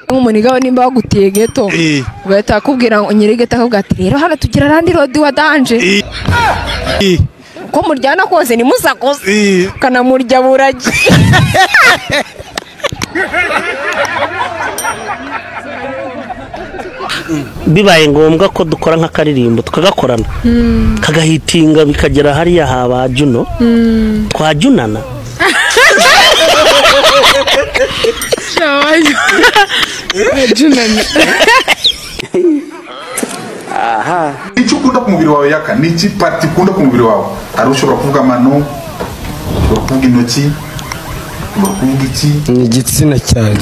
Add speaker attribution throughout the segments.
Speaker 1: Nk'umuniga nimba wagutiye geto ugahita akubwira ngo nyiri geto akubwira ati rero hano tugira randi rodi wa danje, uko muryana kose ni musakoze ukanamurya buragi.
Speaker 2: Bibaye ngombwa ko dukora nk'akaririmbo tukagakorana kagahitinga bikagera hariya haba Juno twajunana.
Speaker 3: Aha. Icyo ukunda ku mubiri wawe yaka ni iki parti ukunda ku mubiri wawe? Hari ushobora kuvuga amano, ushobora kuvuga intoki, ushobora kuvuga iki?
Speaker 4: Ni igitsina cyane.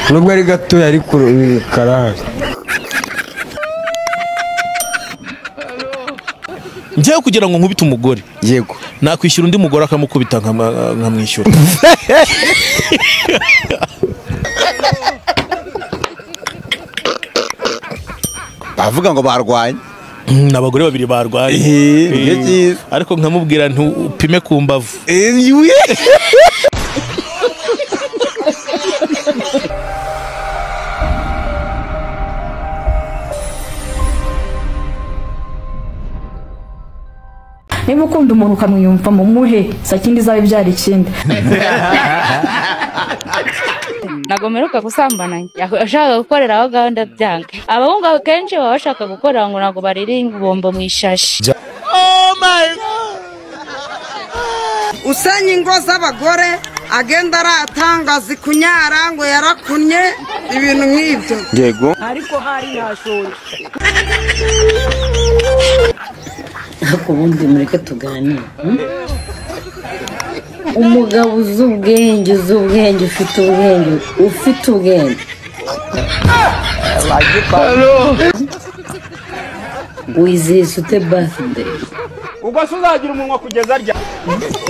Speaker 4: Nubwo ari gatoya ariko karahari.
Speaker 5: Njyewe kugira ngo nkubite umugore,
Speaker 4: yego,
Speaker 5: nakwishyura undi mugore akamukubita nkamwishyura.
Speaker 6: Bavuga ngo barwanye
Speaker 5: n'abagore babiri barwanye, ariko nkamubwira nti upime ku mbavu.
Speaker 7: Niba ukunda umuntu ukamwiyumva mu muhe sakindi zawe byari ikindi.
Speaker 8: Ntabwo mperuka gusambana, ashaka gukorera aho gahunda byanga. Abahungu akenshi baba bashaka gukorera ngo ntabwo barira bombo mu ishashi.
Speaker 5: Oh my God!
Speaker 9: Usenya ingo z'abagore agenda aratangaza kunyara ngo yarakunye ibintu nk'ibyo.
Speaker 6: Yego.
Speaker 9: Ariko hari hashonje.
Speaker 10: Ariko ubundi mureke tuganire. Umugabo uzi ubwenge, uzi ubwenge, ufite ubwenge, ufite ubwenge. Wizihiza ute birthday?
Speaker 11: Ubwo se uzagira umunwa kugeza arya?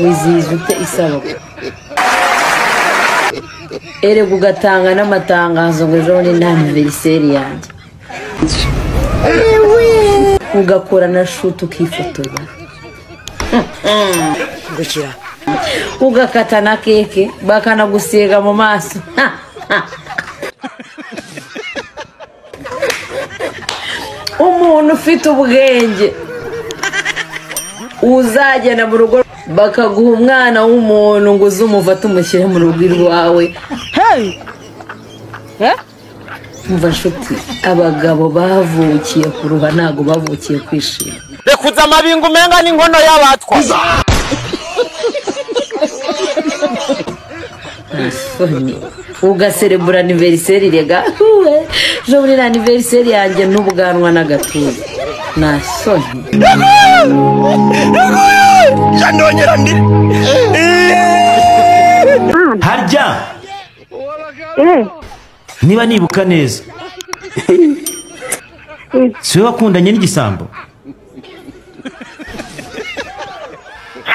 Speaker 10: Wizihiza ute isabukuru? Erega ugatanga n'amatangazo ngo ejo bundi ni anniversaire yanjye. Ugakora na shoot ukifotoza. Gukira. Ugakata na keke bakanagusiga mu maso. Umuntu ufite ubwenge uzagenda mu rugo bakaguha umwana w'umuntu ngo uzumufate umushyire mu rugo rwawe. Hey! Umva nshuti, abagabo bavukiye kuruha ntago bavukiye kwishima.
Speaker 11: Rekuza amabingo umenga n'inkono y'abatwa.
Speaker 10: Ugaserebura anniversaire rega. Jo muri anniversaire yanjye n'ubwanwa n'agatuza. Nta soni.
Speaker 12: Harya niba nibuka neza siwe wakundanye n'igisambo?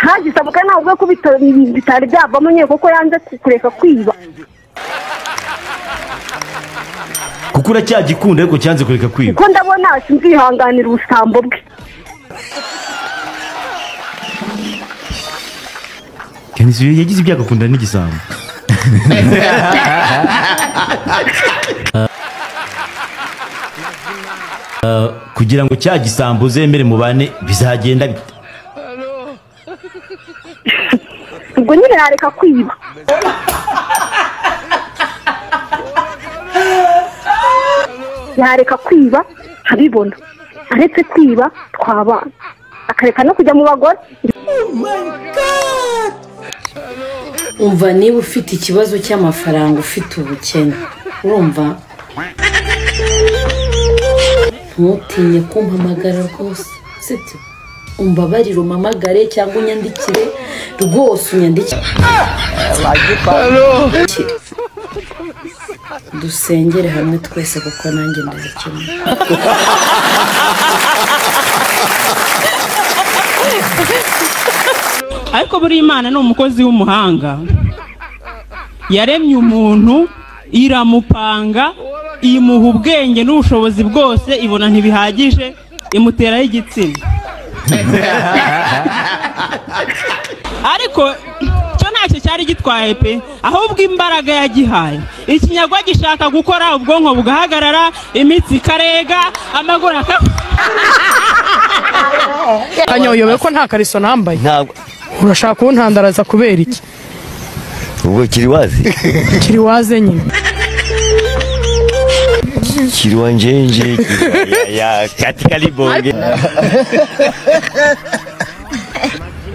Speaker 13: Ntagisambo kandi ntabwo ko bitari byavamo nyine kuko yanze kureka kwiba.
Speaker 12: Kuko uracyagikunda ariko cyanze kureka kwiba.
Speaker 13: Kuko ndabona sinzihanganira ubusambo bwe.
Speaker 12: Kenzi yagize ibyago akundana n'igisambo. Kugira ngo cya gisambo uzemere mubane bizagenda bite?
Speaker 13: Ubwo nyine yareka kwiba. Yareka kwiba nkabibona, aretse kwiba twabana, akareka no kujya mu bagore.
Speaker 10: Oh my God! Umva niba ufite ikibazo cy'amafaranga, ufite ubukene, urumva ntutinye kumpamagara rwose, sibyo? Umbabarire umpamagare cyangwa unyandikire rwose, unyandikire. Dusengere hamwe twese kuko nanjye ndabikeneye.
Speaker 14: Ariko buri Imana ni umukozi w'umuhanga, yaremye umuntu iramupanga, imuha ubwenge n'ubushobozi bwose, ibona ntibihagije imuteraho igitsina. Ariko cyo ntacyo cyari gitwaye pe, ahubwo imbaraga yagihaye. Ikinyagwa gishaka gukora ubwonko bugahagarara, imitsi ikarega, amaguru aka.
Speaker 15: Kanyoyobe ko nta kariso nambaye.
Speaker 12: Ntabwo.
Speaker 15: Urashaka kuntandaraza kubera iki?
Speaker 12: Ubwo kiri wazi.
Speaker 15: Kiri waze nyine.
Speaker 12: Kiri wanjenje ya katika libonge.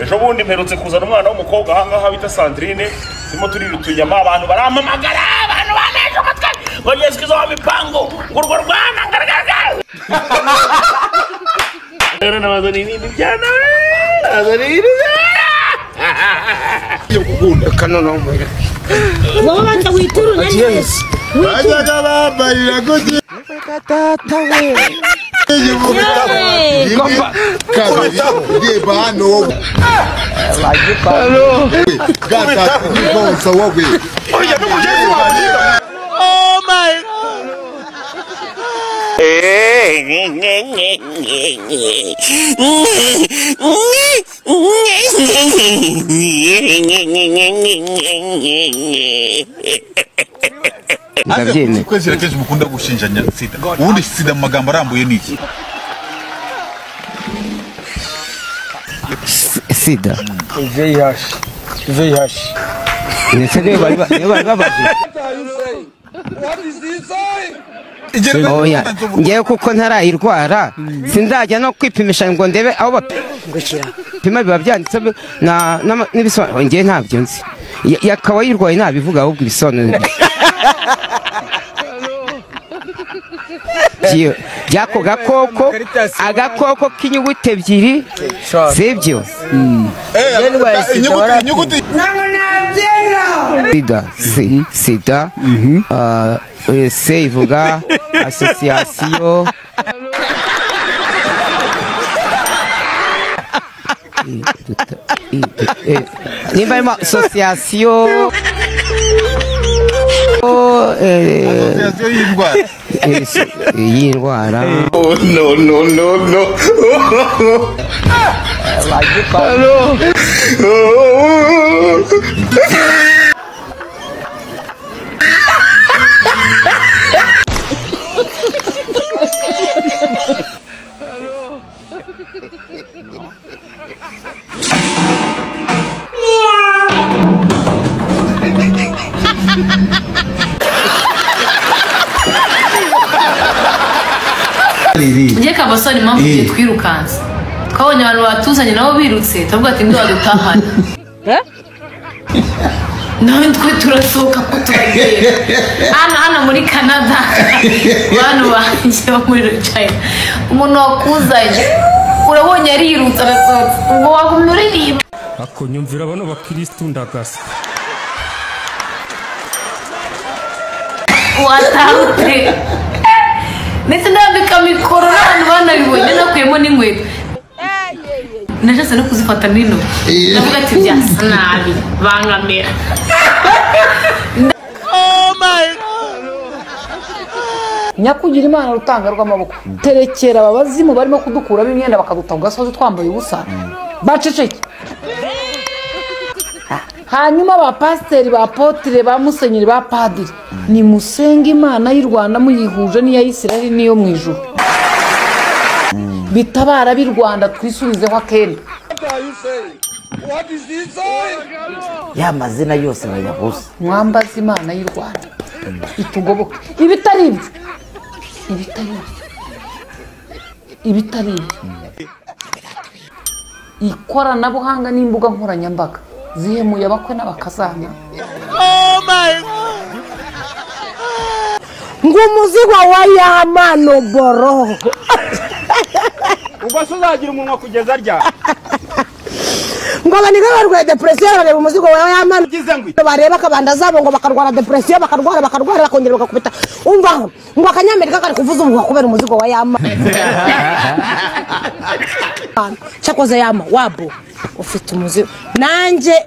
Speaker 16: Ejo bundi mperutse kuzana umwana w'umukobwa aha ngaha bita Sandrine, turimo turira utunyama, abantu barampamagara, abantu baneje umutwe ngo ngiye wa mipango ngo urwo rwana ngaragaza. Rero nabazana ibindi byana, nabazana ibindi byana.
Speaker 4: Kanono mwere.
Speaker 10: Wowe banza witurure neza.
Speaker 3: Bajyaga bambarira gute?
Speaker 4: Tata we.
Speaker 5: Oh my.
Speaker 3: Ndabyemeye. Kwezi kenshi mukunda gushinjanya sida. Ubundi sida mu magambo arambuye ni iki?
Speaker 4: Sida. VIH. VIH. Ndetse niyo bari babaje. Oya, ngewe kuko ntarayirwara sindajya no kwipimisha ngo ndebe aho bapima biba byanditse na n'ibisobanuro, ngewe ntabyo nzi. Yakaba yirwaye nabivuga ahubwo ibisobanuro by'ako gakoko, agakoko k'inyuguti ebyiri, sibyo? Sida, sida, C ivuga association. Nimba harimo association y'indwara.
Speaker 3: Oh no no no no.
Speaker 17: Njye kabasoni impamvu tugiye twirukanse, twabonye abantu batuzanye nabo birutse, turavuga ati ndo badutahana nawe twe turasohoka ko turagenda hano hano muri Canada. Bantu banjye bo muri China, umuntu wakuzanye urabonye arirutse arasohotse, ubwo wagumye uririmba.
Speaker 18: Ako nyumvira bano bakristu ndagasa
Speaker 17: watahute ndetse ndambika mikoro n'abantu banabibonye, nakuyemo n'inkweto nashatse no kuzifata n'intoki, ndavuga ati byasa nabi bangamera.
Speaker 19: Nyakugira Imana rutanga rw'amaboko, terekera ababazimu barimo kudukuramo imyenda bakaduta ku gasozi twambaye ubusa, baceceke. Hanyuma ba pasiteri, ba potire, ba musenyeri, ba padiri, nimusenge Imana y'u Rwanda muyihuje n'iya Isiraheli n'iyo mu ijuru, bitabara b'i Rwanda twisubizeho akenda.
Speaker 10: Ya mazina yose bayabuze.
Speaker 19: Mwambaze Imana y'u Rwanda itugoboke. Ibitari ibyo, ibitari ibyo, ibitari ibyo, ikoranabuhanga n'imbuga nkoranyambaga zihemuye abakwe n'abakazana.
Speaker 5: Oh my.
Speaker 9: Ngo umuzigo wa yamano boro.
Speaker 11: Ubwo se uzagira umunwa kugeza rya?
Speaker 9: Ngo abaniga barwaye depression bareba umuzigo wa yamano, bareba akabanda zabo ngo bakarwara depression, bakarwara bakarwara bakongera bakakubita. Umva ngo akanyamerika kari kuvuza umuhuha kubera umuzigo wa yama. Cyakoze yama wabo ufite umuzigo nanjye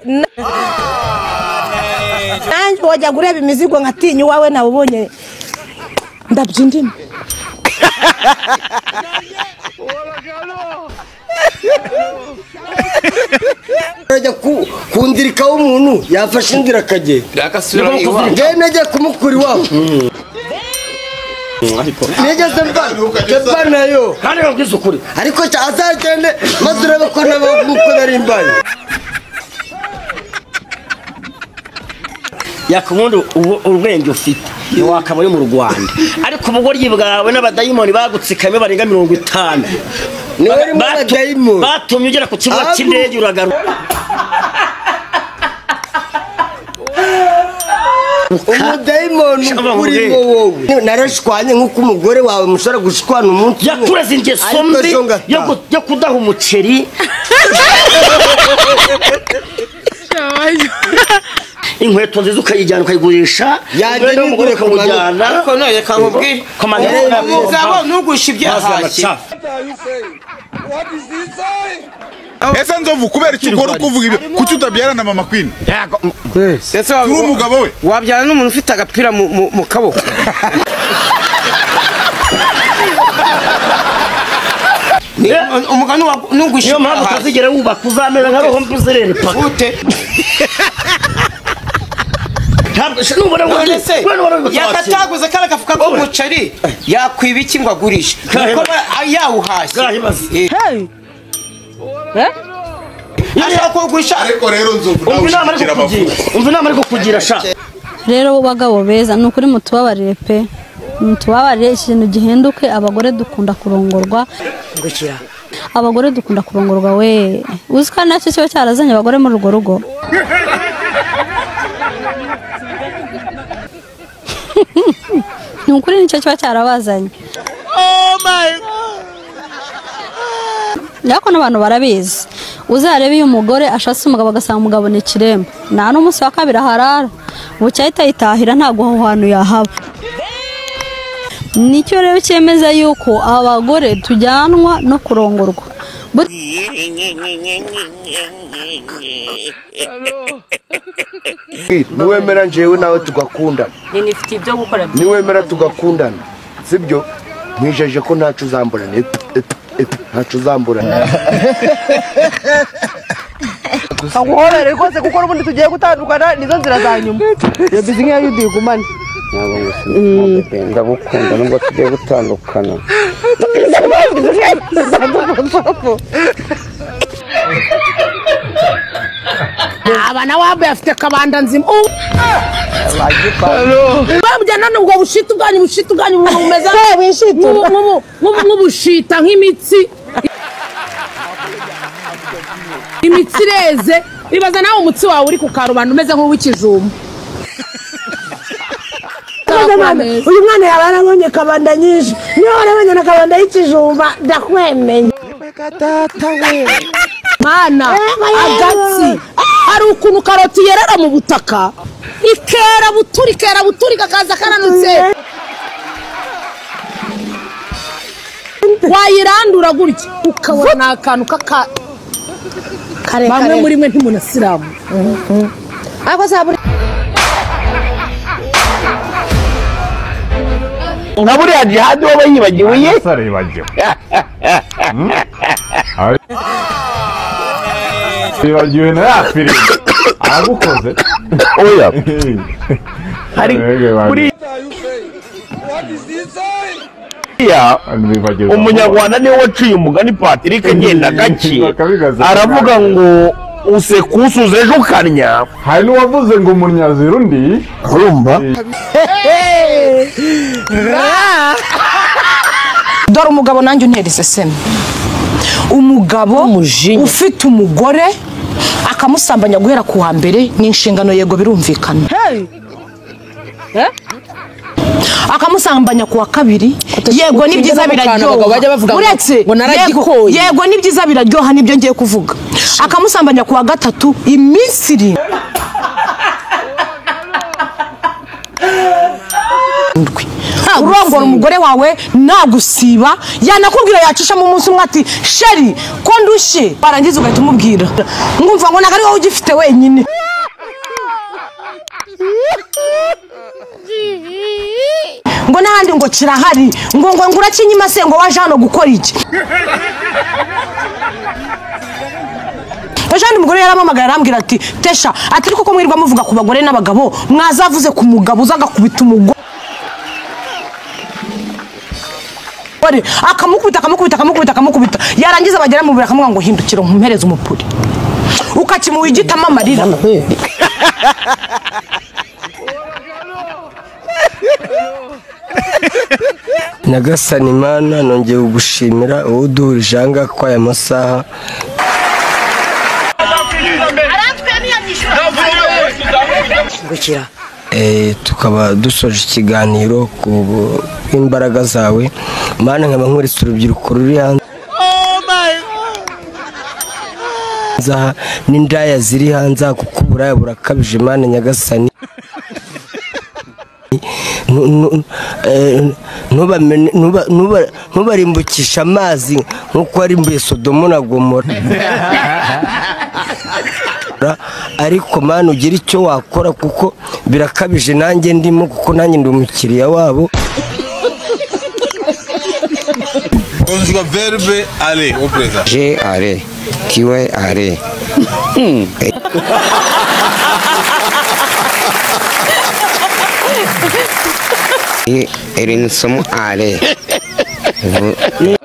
Speaker 9: nanjye wajya kureba imizigo nkatinya iwawe nabubonye ndabyindimo.
Speaker 20: Ajya kundirika w'umuntu yafashe inzira akagenda. Njyewe najya kumukura iwabo. Nigeze mba nayo.
Speaker 2: Kandi babwiza ukuri.
Speaker 20: Ariko azagende maze urebe ko nabo nari mbaye.
Speaker 2: Yakubundi ubwenge ufite wakaba uri mu Rwanda, ariko ubugoryi bwawe n'abadayimoni bagutsikame barenga 50 batumye ugera ku kibuga cy'indege uragaruka.
Speaker 20: Umudayimoni urimo wowe narashwanye nk'uko umugore wawe mushobora gushwana umunsi
Speaker 2: yakureze ingeso mbi yo kudaha umuceri inkweto nziza ukayijyana ukayigurisha n'umugore ukamujyana.
Speaker 4: Ariko none reka nkubwire umugabo ntugushe ibyo yahashye.
Speaker 3: Ese Nzovu kubera icyo ukora ukuvuga ibyo kuki utabyara na mama Queen? Uri umugabo we
Speaker 4: wabyara n'umuntu ufite agapira mu kaboko. Umugani nugushe
Speaker 2: niyo mpamvu utazigera wubaka uzamera nka roho mbuzerere paka
Speaker 4: ute. Yakataguze kara gafuka k'umuceri yakwiba iki ngo agurishe niko yawuhashye.
Speaker 3: Ariko rero Nzovu nawe ushyigikira amavuta.
Speaker 2: Umva inama ariko kugira sha.
Speaker 21: Rero bagabo beza ni ukuri mutubabarire pe, mutubabarire ikintu gihinduke. Abagore dukunda kurongorwa, abagore dukunda kurongorwa we uzi ko nacyo kiba cyarazanye abagore muri urwo rugo. Ni ukuri nicyo kiba cyarabazanye. Ariko n'abantu barabizi, uzarebe iyo umugore ashatse umugabo agasanga umugabo ni ikiremba, nta n'umunsi wa kabiri aharara, bucya ahita yitahira ntabwo aho hantu yahaba. Nicyo rero cyemeza yuko abagore tujyanwa no kurongorwa.
Speaker 20: Niwemera njyewe nawe tugakundana, niwemera tugakundana, sibyo? Mwijeje ko ntacu uzamburana, ntacu uzamburana.
Speaker 22: Aguhorere rwose kuko n'ubundi tugiye gutandukana, nizo nzira za nyuma. Iyo bizi nk'iya yudiye gumane.
Speaker 4: Ndagukunda nubwo tugiye gutandukana.
Speaker 9: Aba nawe wambaye afite kabanda nzima. Bamujyana nubwo bushita ubwanyu, bushita ubwanyu bumeze nk'ubushita nk'imitsi. Imitsi ireze, ibaza nawe umutsi wawe uri ku karubanda umeze nk'uw'ikijumba.
Speaker 22: Uyu mwana yaba yarabonye kabanda nyinshi, niba warabonye na kabanda y'ikijumba ndakwemeye.
Speaker 9: Mana agatsi hari ukuntu karoti yerera mu butaka ikera buturi ikera buturi kakaza karanutse, wayirandura gutya ukabona akantu kaka bamwe muri mwe ntimunasiramu.
Speaker 16: Nka buriya jihadi wowe yibagiwe ye
Speaker 3: yibagiwe na ya filime aragukoze.
Speaker 16: Oya hari buriya umunyarwanda niwe waciye umugani Patrick agenda gake aravuga ngo usekusuze ejo ukarnya.
Speaker 3: Hari n'uwavuze ngo umunyazira undi
Speaker 16: urumva.
Speaker 23: Dore umugabo nanjye untera iseseme. Umugabo ufite umugore akamusambanya guhera ku wa mbere ni inshingano, yego birumvikana. Akamusambanya ku wa kabiri, yego ni byiza biraryoha, uretse yego ni byiza biraryoha nibyo ngiye kuvuga. Akamusambanya ku wa gatatu iminsi irindwi. Urongora umugore wawe nagusiba, yanakubwira yacishamo umunsi umwe ati sheri ko ndushye, warangiza ugahita umubwira ngumva ngo ntabwo ari wowe ugifite wenyine. Ngo n'ahandi ngo kirahari, ngo ngo urakinyima se ngo waje hano gukora iki? Umugore yaramamagaye arambwira ati tesha, ati ariko ko mwirwa muvuga ku bagore n'abagabo, mwazavuze ku mugabo uzagakubita umugore akamukubita akamukubita akamukubita akamukubita, yarangiza bagera mu buriri akamubwira ngo hindukira nkumpereze umupuri, ukakimuha igitama amarira.
Speaker 20: Nyagasani Imana, nongeye kugushimira wowe uduhurije aha ngaha kwa aya masaha. Tukaba dusoje ikiganiro ku bw'imbaraga zawe Mana, nkaba nkuretse urubyiruko ruri hanze aha n'indaya ziri hanze aha, kuko uburaya burakabije Mana Nyagasani. Ntubarimbukishe amazi nk'uko warimbuye Sodomu na Gomora, ariko Mana ugira icyo wakora kuko birakabije, nanjye ndimo kuko nanjye ndi umukiriya wabo.
Speaker 3: Conjuga verbe aller au présent.
Speaker 4: J'ai aller, tu es allé. Et nous sommes allés. Vous...